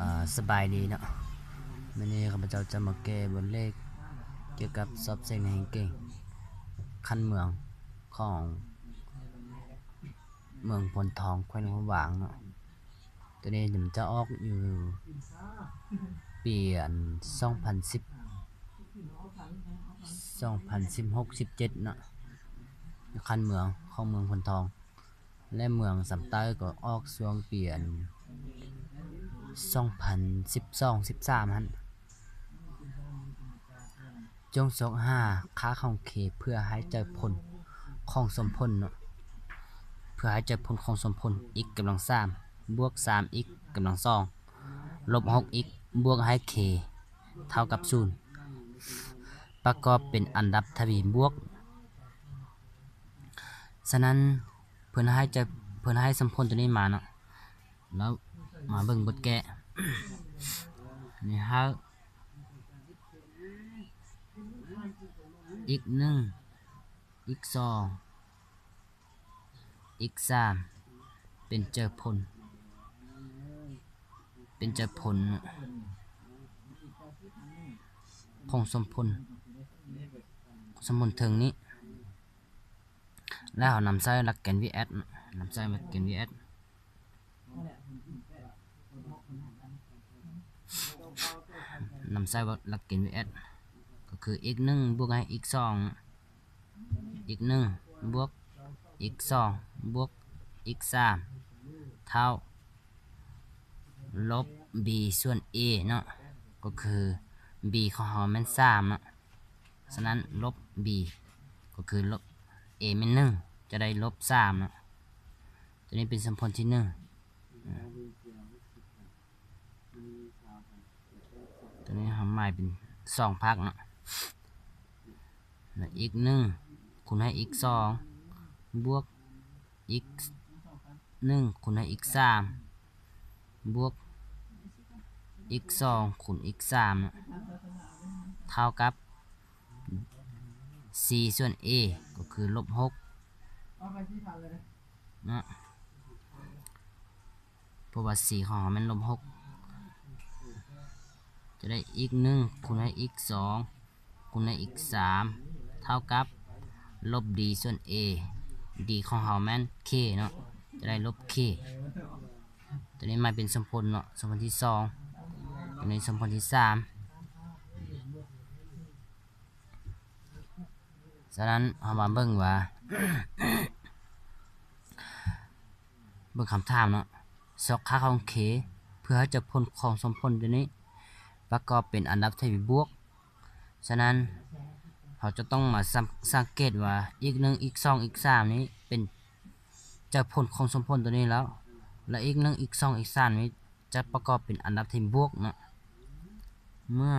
ອາ ສະບາຍດີເນາະ, ມື້ນີ້ຂ້າພະເຈົ້າຈະມາແກ້ບົດເລກກ່ຽວກັບສອບເສັງແຮງເກັ່ງຂັ້ນເມືອງຂອງເມືອງໂພນທອງ ແຂວງຫຼວງພະບາງເນາະ. ໂຕນີ້ມັນຈະອອກຢູ່ປີ ອັນ ສອງພັນສິບ ສອງພັນສິບຫົກ ສິບເຈັດເນາະ, ຢູ່ຂັ້ນເມືອງຂອງເມືອງໂພນທອງ ແລະ ເມືອງຊຳໃຕ້ກໍອອກຊ່ວງປີ ອັນ ສອງພັນສິບສອງ ສິບສາມຫັ້ນ. ຈົ່ງຊອກຫາຄ່າຂອງ K ເພື່ອໃຫ້ເຈີຜົນຂອງສົມຜົນເນາະ, ເພື່ອໃຫ້ເຈີຜົນຂອງສົມຜົນ x ກຳລັງສາມ ບວກ ສາມ x ກຳລັງສອງ ລົບ ຫົກ x ບວກໃຫ້ K ເທົ່າກັບສູນ ປະກອບເປັນອັນດັບທະວີບວກ. ສະນັ້ນ ເພິ່ນໃຫ້ຈະ ເພິ່ນໃຫ້ສົມຜົນໂຕນີ້ມາເນາະ, ແລ້ວມາເບິ່ງບົດແກ້. ນີ້ x ໜຶ່ງ x ສອງ x ສາມ ເປັນເຈີຜົນ ເປັນເຈີຜົນຂອງສົມຜົນ ສົມຜົນເທິງນີ້ ແລ້ວເຮົານຳໃຊ້ຫຼັກເກນ V S ນຳໃຊ້ຫຼັກເກນ V S ນຳໃຊ້ຫຼັກເກນ V S ກໍຄື x ໜຶ່ງ ບວກໃຫ້ x ສອງ x ໜຶ່ງ ບວກ x ສອງ ບວກ x ສາມ ເທົ່າ ລົບ b ສ່ວນ a ເນາະ, ກໍຄື b ຂອງເຮົາແມ່ນສາມເນາະ. ສະນັ້ນ ລົບ b ກໍຄືລົບ a ແມ່ນໜຶ່ງ ຈະໄດ້ລົບສາມເນາະ. ໂຕນີ້ເປັນສົມຜົນທີໜຶ່ງ. ໂຕນີ້ເຮົາໝາຍເປັນສອງພາກເນາະ, x ໜຶ່ງ ຄູນໃຫ້ x ສອງ ບວກ x ໜຶ່ງ ຄູນໃຫ້ x ສາມ ບວກ x ສອງ ຄູນ x ສາມ ເທົ່າກັບ c ສ່ວນ a ກໍຄືລົບຫົກເນາະ, ເພາະວ່າ c ຂອງເຮົາແມ່ນລົບຫົກ ຈະໄດ້ x ໜຶ່ງ ຄູນໃຫ້ x ສອງ ຄູນໃຫ້ x ສາມ ເທົ່າກັບ ລົບ d ສ່ວນ a, d ຂອງເຮົາແມ່ນ k ເນາະ, ຈະໄດ້ລົບ k. ໂຕນີ້ໝາຍເປັນສົມຜົນເນາະ, ສົມຜົນທີສອງ. ໂຕນີ້ສົມຜົນທີສາມ. ສະນັ້ນ ເຮົາມາເບິ່ງວ່າ ເບິ່ງຄຳຖາມເນາະ, ຊອກຄ່າຂອງ k ເພື່ອໃຫ້ເຈີຜົນຂອງສົມຜົນໂຕນີ້ປະກອບເປັນອັນດັບທະວີບວກ. ສະນັ້ນ ເຮົາຈະຕ້ອງມາສັງ ສັງເກດວ່າ x ໜຶ່ງ x ສອງ x ສາມນີ້ເປັນເຈີຜົນຂອງສົມຜົນໂຕນີ້ແລ້ວ, ແລະ x ໜຶ່ງ x ສອງ x ສາມນີ້ຈະປະກອບເປັນອັນດັບທະວີບວກເນາະ. ເມື່ອ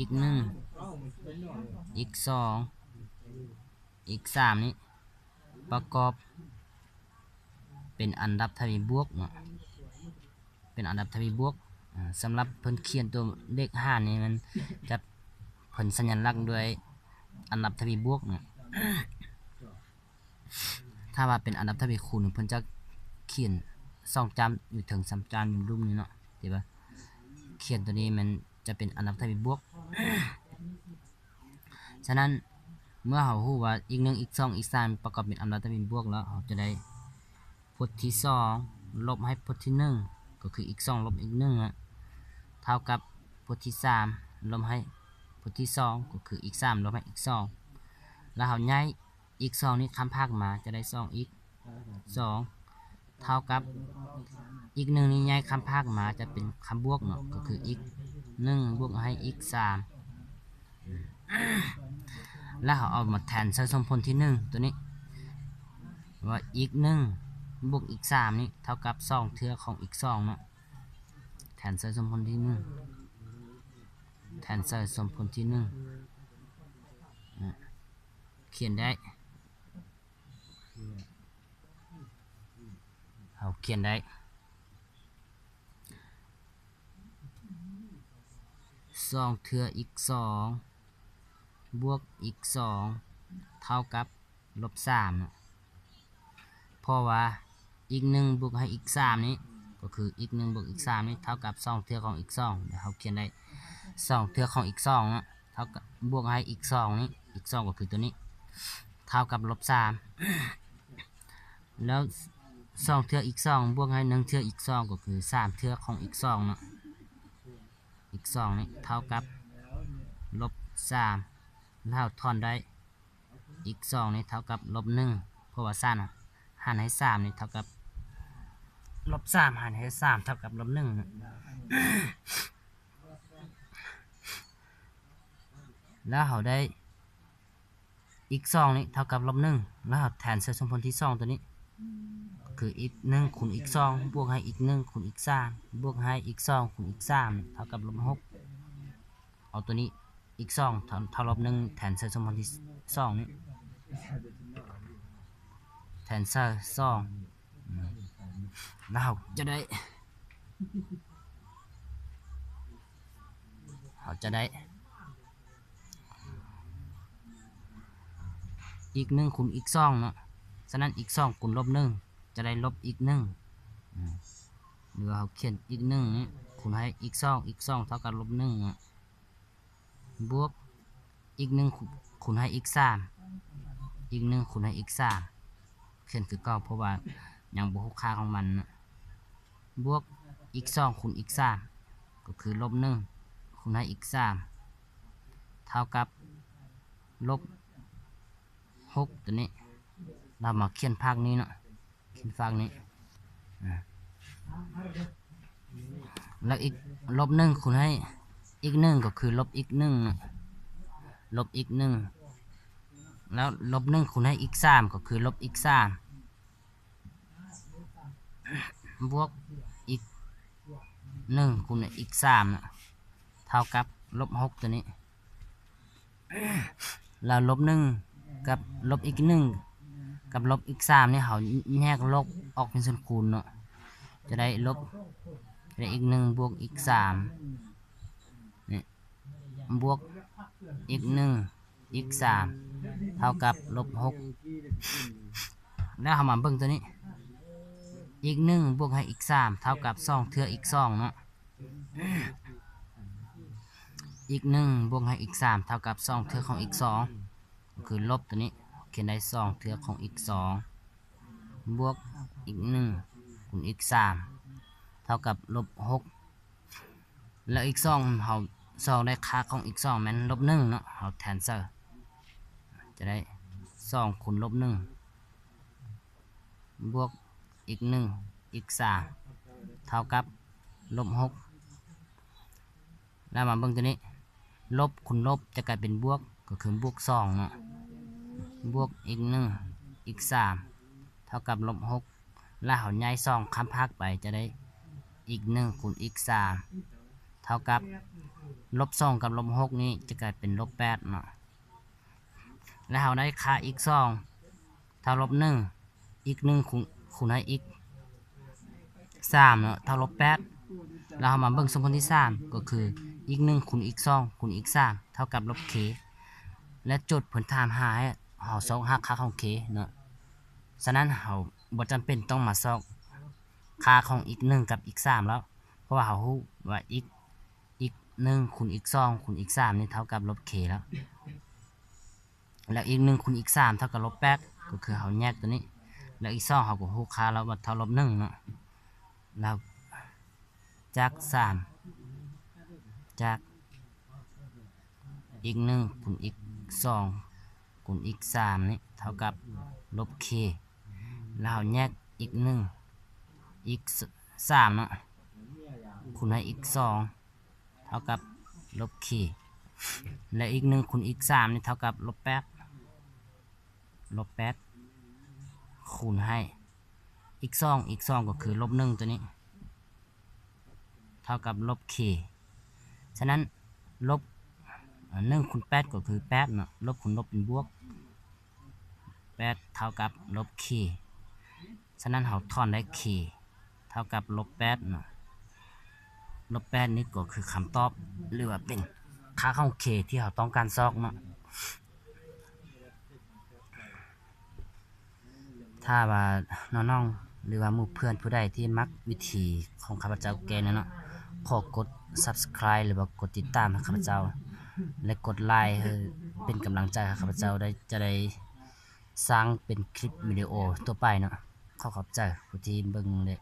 x ໜຶ່ງ x ສອງ x ສາມນີ້ປະກອບເປັນອັນດັບທະວີບວກເນາະ, ເປັນອັນດັບທະວີບວກ. ອາ ສຳລັບເພິ່ນຂຽນຕົວເລກຫານນີ້ ມັນຈະ ເພິ່ນສັນຍາລັກດ້ວຍອັນດັບທະວີບວກເນາະ. ຖ້າວ່າເປັນອັນດັບທະວີຄູນ ເພິ່ນຈະຂຽນສອງຈ້ຳຢູ່ເທິງ ສາມຈ້ຳຢູ່ລຸ່ມນີ້ເນາະ, ແຕ່ວ່າຂຽນຕົວນີ້ມັນຈະເປັນອັນດັບທະວີບວກ. ສະນັ້ນ ເມື່ອເຮົາຮູ້ວ່າ x ໜຶ່ງ x ສອງ x ສາມປະກອບເປັນອັນດັບທະວີບວກແລ້ວ, ເຮົາຈະໄດ້ ພົດທີສອງ ລົບໃຫ້ພົດທີໜຶ່ງ ກໍຄື x ສອງ ລົບ x ໜຶ່ງ ເທົ່າກັບພົດທີສາມ ລົບໃຫ້ພົດທີສອງ ກໍຄື x ສາມ ລົບໃຫ້ x ສອງ ແລ້ວເຮົາຍ້າຍ x ສອງນີ້ຂ້າມພາກມາ ຈະໄດ້ ສອງ x ສອງ ເທົ່າກັບ x ໜຶ່ງນີ້ຍ້າຍຂ້າມພາກມາ ຈະເປັນຄຳບວກເນາະ, ກໍຄື x ໜຶ່ງ ບວກໃຫ້ x ສາມ ແລ້ວເຮົາເອົາມາແທນໃສ່ສົມຜົນທີໜຶ່ງໂຕນີ້ ວ່າ x ໜຶ່ງ ບວກ x ສາມນີ້ເທົ່າກັບສອງເທື່ອຂອງ x ສອງເນາະ, ແທນໃສ່ສົມຜົນທີໜຶ່ງ ແທນໃສ່ສົມຜົນທີໜຶ່ງ ຂຽນໄດ້ ເຮົາຂຽນໄດ້ ສອງເທື່ອ x ສອງ ບວກ x ສອງ ເທົ່າກັບ ລົບສາມເນາະ, ເພາະວ່າ x ໜຶ່ງ ບວກໃຫ້ x ສາມນີ້ ກໍຄື x ໜຶ່ງ ບວກ x ສາມ ນີ້ເທົ່າກັບ ສອງ ເທື່ອຂອງ x ສອງ. ດຽວເຮົາຂຽນໄດ້ ສອງ ເທື່ອຂອງ x ສອງ ເນາະ ເທົ່າກັບ ບວກໃຫ້ x ສອງ ນີ້ x ສອງ ກໍຄືຕົວນີ້ ເທົ່າກັບ ລົບສາມ ແລ້ວ ສອງ ເທື່ອ x ສອງ ບວກໃຫ້ ໜຶ່ງ ເທື່ອ x ສອງ ກໍຄື ສາມ ເທື່ອຂອງ x ສອງ ເນາະ x ສອງ ນີ້ເທົ່າກັບ ລົບສາມ ແລ້ວເຮົາຖອນໄດ້ x ສອງ ນີ້ເທົ່າກັບ ລົບໜຶ່ງ ເພາະວ່າ ສາມ ຫານໃຫ້ ສາມ ນີ້ເທົ່າກັບ ລົບສາມ ຫານໃຫ້ ສາມ ເທົ່າກັບ ລົບໜຶ່ງ ແລ້ວເຮົາໄດ້ x ສອງ ນີ້ເທົ່າກັບ ລົບໜຶ່ງ ແລ້ວເຮົາແທນໃສ່ສົມຜົນທີສອງ ຕົວນີ້ ກໍຄື x ໜຶ່ງ ຄູນ x ສອງ ບວກໃຫ້ x ໜຶ່ງ ຄູນ x ສາມ ບວກໃຫ້ x ສອງ ຄູນ x ສາມ ເທົ່າກັບ ລົບຫົກ. ເອົາຕົວນີ້ x ສອງ ເທົ່າ ເທົ່າ ລົບໜຶ່ງ ແທນໃສ່ສົມຜົນທີສອງ ນີ້ ແທນໃສ່ ສອງ ອືມ ແລ້ວເຮົາຈະໄດ້ ເຮົາຈະໄດ້ x ໜຶ່ງ ຄູນ x ສອງ ເນາະ. ສະນັ້ນ x ສອງ ຄູນ ລົບໜຶ່ງ ຈະໄດ້ ລົບ x ໜຶ່ງ ອືມ ຫຼືວ່າເຮົາຂຽນ x ໜຶ່ງ ນີ້ ຄູນໃຫ້ x ສອງ x ສອງ ເທົ່າກັບ ລົບໜຶ່ງ ເນາະ ບວກ x ໜຶ່ງ ຄູນໃຫ້ x ສາມ x ໜຶ່ງ ຄູນໃຫ້ x ສາມ ຂຽນຄືເກົ່າ ເພາະວ່າຍັງບໍ່ຮູ້ຄ່າຂອງມັນນະ ບວກ x ສອງ ຄູນ x ສາມ ກໍຄື ລົບໜຶ່ງ ຄູນໃຫ້ x ສາມ ເທົ່າກັບ ລົບຫົກ ຕົວນີ້ ເຮົາມາຂຽນພາກນີ້ເນາະ ຂຽນຟາກນີ້ ອາ ແລ້ວ x ລົບໜຶ່ງ ຄູນໃຫ້ x ໜຶ່ງ ກໍຄື ລົບ x ໜຶ່ງ ລົບ x ໜຶ່ງ ແລ້ວ ລົບໜຶ່ງ ຄູນໃຫ້ x ສາມ ກໍຄື ລົບ x ສາມ ບວກ x ໜຶ່ງ ຄູນໃຫ້ x ສາມ ເທົ່າກັບ ລົບຫົກ ຕົວນີ້. ແລ້ວ ລົບໜຶ່ງ ກັບ ລົບ x ໜຶ່ງ ກັບ ລົບ x ສາມ ນີ້ ເຮົາແຍກລົບອອກເປັນສ່ວນຄູນເນາະ ຈະໄດ້ ລົບ ຈະໄດ້ x ໜຶ່ງ ບວກ x ສາມ ນີ້ ບວກ x ໜຶ່ງ x ສາມ ເທົ່າກັບ ລົບຫົກ. ແລ້ວເຮົາມາເບິ່ງຕົວນີ້ x ໜຶ່ງ ບວກໃຫ້ x ສາມ ເທົ່າກັບ ສອງ ເທື່ອ x ສອງ ເນາະ. x ໜຶ່ງ ບວກໃຫ້ x ສາມ ເທົ່າກັບ ສອງ ເທື່ອຂອງ x ສອງ ກໍຄື ລົບຕົວນີ້ ຂຽນໄດ້ ສອງ ເທື່ອຂອງ x ສອງ ບວກ x ໜຶ່ງ ຄູນ x ສາມ ເທົ່າກັບ ລົບຫົກ. ແລ້ວ x ສອງ ເຮົາຊອກໄດ້ຄ່າຂອງ x ສອງ ແມ່ນ ລົບໜຶ່ງ ເນາະ ເຮົາແທນໃສ່ ຈະໄດ້ ສອງ ຄູນ ລົບໜຶ່ງ ບວກ x ໜຶ່ງ x ສາມ ເທົ່າກັບ ລົບຫົກ. ແລ້ວມາເບິ່ງຕົວນີ້ ລົບຄູນລົບຈະກາຍເປັນບວກ ກໍຄື ບວກສອງ ເນາະ ບວກ x ໜຶ່ງ x ສາມ ເທົ່າກັບ ລົບຫົກ. ແລ້ວເຮົາຍ້າຍສອງຂ້າມພາກໄປ ຈະໄດ້ x ໜຶ່ງ ຄູນ x ສາມ ເທົ່າກັບ ລົບສອງ ກັບ ລົບຫົກ ນີ້ຈະກາຍເປັນ ລົບແປດ ເນາະ. ແລ້ວເຮົາໄດ້ຄ່າ x ສອງ ເທົ່າ ລົບໜຶ່ງ x ໜຶ່ງ ຄູນ ຄູນໃຫ້ x ສາມ ເນາະ ເທົ່າ ລົບແປດ. ແລ້ວເຮົາມາເບິ່ງສົມຜົນທີສາມ ກໍຄື x ໜຶ່ງ ຄູນ x ສອງ ຄູນ x ສາມ ເທົ່າກັບ ລົບ k. ແລະ ໂຈດເພິ່ນຖາມຫາໃຫ້ເຮົາຊອກຫາຄ່າຂອງ k ເນາະ. ສະນັ້ນ ເຮົາບໍ່ຈຳເປັນຕ້ອງມາຊອກຄ່າຂອງ x ໜຶ່ງ ກັບ x ສາມ ແລ້ວ ເພາະວ່າເຮົາຮູ້ວ່າ x x ໜຶ່ງ ຄູນ x ສອງ ຄູນ x ສາມ ນີ້ເທົ່າກັບ ລົບ k ແລ້ວ. ແລ້ວ x ໜຶ່ງ ຄູນ x ສາມ ເທົ່າກັບ ລົບແປດ ກໍຄືເຮົາແຍກຕົວນີ້ ແລ້ວ x ສອງ ເຮົາກໍຮູ້ຄ່າແລ້ວວ່າເທົ່າ ລົບໜຶ່ງ ເນາະ. ແລ້ວຈາກສາມ ຈາກ x ໜຶ່ງ ຄູນ x ສອງ ຄູນ x ສາມ ນີ້ເທົ່າກັບ ລົບ k. ແລ້ວເຮົາແຍກ x ໜຶ່ງ x ສາມ ເນາະ ຄູນໃຫ້ x ສອງ ເທົ່າກັບ ລົບ k. ແລະ x ໜຶ່ງ ຄູນ x ສາມ ນີ້ເທົ່າກັບ ລົບແປດ ລົບແປດ ຄູນໃຫ້ x ສອງ x ສອງ ກໍຄື ລົບໜຶ່ງ ຕົວນີ້ ເທົ່າກັບ ລົບ k. ສະນັ້ນ ລົບ ເອີ່ ໜຶ່ງ ຄູນ ແປດ ກໍຄື ແປດ ເນາະ ລົບຄູນລົບເປັນບວກ ແປດ ເທົ່າກັບ ລົບ k. ສະນັ້ນ ເຮົາຖອນໄດ້ k ເທົ່າກັບ ລົບແປດ ເນາະ. ລົບແປດ ນີ້ກໍຄືຄຳຕອບ ຫຼືວ່າເປັນຄ່າຂອງ k ທີ່ເຮົາຕ້ອງການຊອກເນາະ. ຖ້າວ່ານ້ອງ ຫຼືວ່າໝູ່ເພື່ອນຜູ້ໃດທີ່ມັກວິຖີຂອງຂ້າພະເຈົ້າແກ່ເນາະ ຂໍກົດ Subscribe ຫຼືວ່າກົດຕິດຕາມໃຫ້ຂ້າພະເຈົ້າ ແລະ ກົດໄລໃຫ້ເປັນກຳລັງໃຈໃຫ້ຂ້າພະເຈົ້າໄດ້ ຈະໄດ້ສ້າງເປັນຄລິບວິດີໂອຕໍ່ໄປເນາະ. ຂໍຂອບໃຈຜູ້ທີ່ເບິ່ງ ແລະ